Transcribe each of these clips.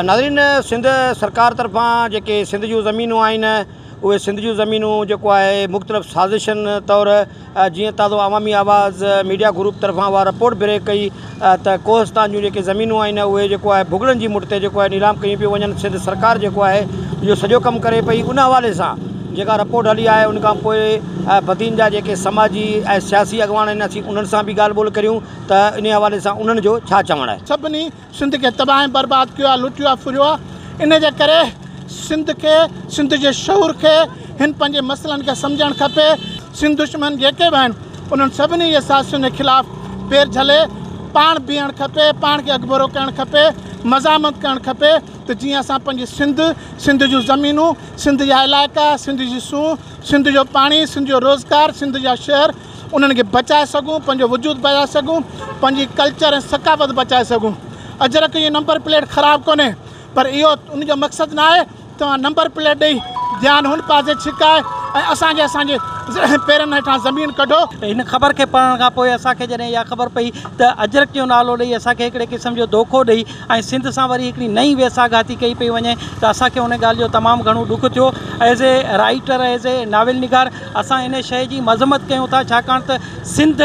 ناظرين سنڌ سرڪار طرفان جيڪي سنڌ جون زمينون آهن اهي سنڌ جون زمينون جيڪو آهي مختلف سازشن طور جيئن تازو عوامي آواز ميڊيا گروپ طرفان اها رپورٽ بريڪ ڪئي ته ڪوهستان جون جيڪي زمينون آهن اهي جيڪو آهي ڀڳڙن جي مٺ تي جيڪو آهي نيلام ڪيون پيون وڃن سنڌ سرڪار جيڪو آهي اهو سڄو ڪم ڪري پئي ان حوالي سان جيڪا رپورٽ هلي آهي ان کان پوء بدين جا جيڪي سماجي ۽ سياسي اڳواڻ آهن اسين انهن سان به ڳالهه ٻولهه ڪريون ته انهي حوالي سان انهن جو ڇا چوڻ آهي. سڀني سنڌ کي تباهه ۽ برباد ڪيو آهي، لٽيو آهي، ڦريو آهي، ان جي ڪري سنڌ کي، سنڌ جي شعور کي هن پنهنجي مسئلن کي سمجهڻ کپي، سنڌ دشمن جيڪي به آهن انهن سڀني جي سازشن جي خلاف پير جهلي پاڻ بيهڻ کپي، پاڻ کي اڳڀرو ڪرڻ کپي، مزاحمت ڪرڻ کپي ته جيئن اسان پنهنجي سنڌ، سنڌ جون زمينون، سنڌ جا علائقا، سنڌ جي سونهن، سنڌ جو پاڻي، سنڌ جو روزگار، سنڌ جا شهر انهن کي بچائي سگهون، پنهنجو وجود بچائي سگهون، پنهنجي ڪلچر ۽ ثقافت بچائي سگهون. اجرڪ جي نمبر پليٽ خراب ڪونهي پر اهو ان جو مقصد ناهي توهان نمبر پليٽ ڏئي ڌيان هن پاسي ڇڪائي ۽ اسان کي اسان جي پيرن هيٺان زمين ڪڍو. هن خبر کي پڙهڻ کان پوء اسان کي جڏهن اها خبر پئي ته اجرڪ جو نالو ڏئي اسان کي هڪڙي قسم جو دوکو ڏئي ۽ سنڌ سان وري هڪڙي نئين ويساهه گهاتي ڪئي پئي وڃي ته اسان کي ان ڳالهه جو تمام گهڻو ڏک ٿيو. As a writer as a novel نگار اسان ان شيء جي مذمت ڪيون ٿا ڇاڪاڻ ته سنڌ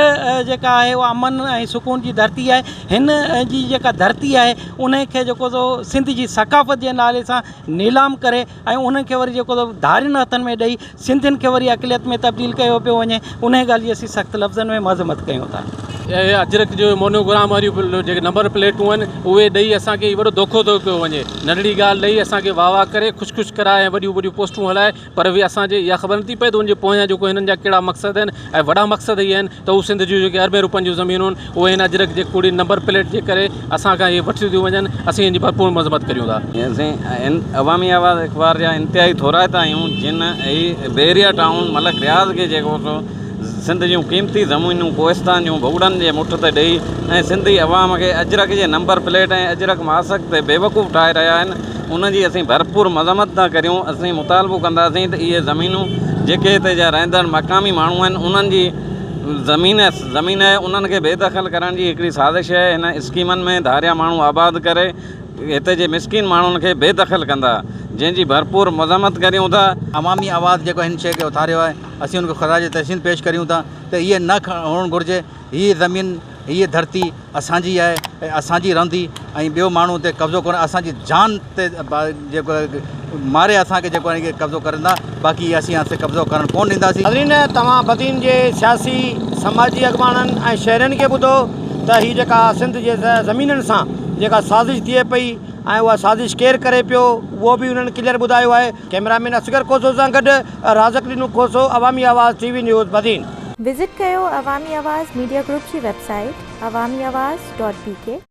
جيڪا آهي اها امن ۽ سڪون جي ڌرتي آهي هن جي جيڪا ڌرتي آهي ان کي جيڪو سو سنڌ جي ثقافت جي نالي سان نيلام ڪري ۽ انهن کي وري جيڪو سو ڌارين هٿن ۾ ڏئي سنڌين کي وري اقليت ۾ تبديل ڪيو پيو وڃي انهي ڳالهه جي اسين سخت لفظن ۾ مذمت ڪيون ٿا. اهي اجرڪ جو مونوگرام واريون جيڪي نمبر پليٽون آهن اهي ڏئي اسان کي وڏو دوکو ٿو ڪيو وڃي ننڍڙي ڳالهه ڏئي اسان کي واهه واهه ڪري خوش خوش ڪرائي ۽ وڏيون وڏيون پوسٽون هلائي پر اهي اسان جي اها خبر نٿي پئي ته ان جي پويان جيڪو هنن جا ڪهڙا مقصد آهن ۽ وڏا مقصد اهي آهن ته هو سنڌ جون جيڪي اربين روپين جون زمينون آهن اهي هن اجرڪ جي ڪوڙي نمبر پليٽ جي ڪري اسان کان اهي وٺيون ٿيون وڃن اسين ان جي ڀرپور مذمت ڪريون ٿا. اسين عوامي آواز اخبار جا انتهائي ٿورائتا آهيون جن هي بحريه ٽائون ملڪ رياض کي جيڪو سو سنڌ جون قيمتي زمينون ڪوهستان جون ڀڳڙن جي مٺ تي ڏئي ۽ سنڌي عوام کي اجرڪ جي نمبر پليٽ ۽ اجرڪ ماسڪ تي بيوقوف ٺاهي رهيا آهن ان جي اسين ڀرپور مذمت ٿا ڪريون، اسين مطالبو ڪنداسين ته اهي زمينون جيڪي هتي جا رهندڙ مقامي ماڻهو آهن انهن جي زمين زمين آهي انهن کي بي دخل ڪرڻ جي هڪڙي سازش آهي هن اسڪيمن ۾ ڌاريا ماڻهو آباد ڪري هتي جي مسڪين ماڻهن کي بي دخل ڪندا جنهن جي ڀرپور مذمت ڪريون ٿا. عوامي آواز جيڪو هن شيء کي اٿاريو آهي اسين ان کي خراج تحسين پيش ڪريون ٿا ته اهي نه هئڻ گهرجي هي زمين هيء ڌرتي اسان جي آهي ۽ اسان جي رهندي ۽ ٻيو ماڻهو اتي قبضو ڪونه اسان جي جان تي جيڪو ماري اسان کي جيڪو آهي قبضو ڪرندا باقي اسين اسين قبضو ڪرڻ ڪونه ڏينداسين. ناظرين توهان بدين جي سياسي سماجي اڳواڻن ۽ شهرين کي ٻڌو ته هي جيڪا سنڌ جي زمينن سان جيڪا سازش ٿئي پئي ۽ اها سازش ڪير ڪري پيو اهو به انهن ڪليئر ٻڌايو آهي ڪئميرا مين اصغر کوسو سان گڏ رازق ڏنو Khoso Awami Awaz T V news Badin. Visit ڪيو عوامي آواز ميڊيا گروپ جي website Awami Awaz dot B K.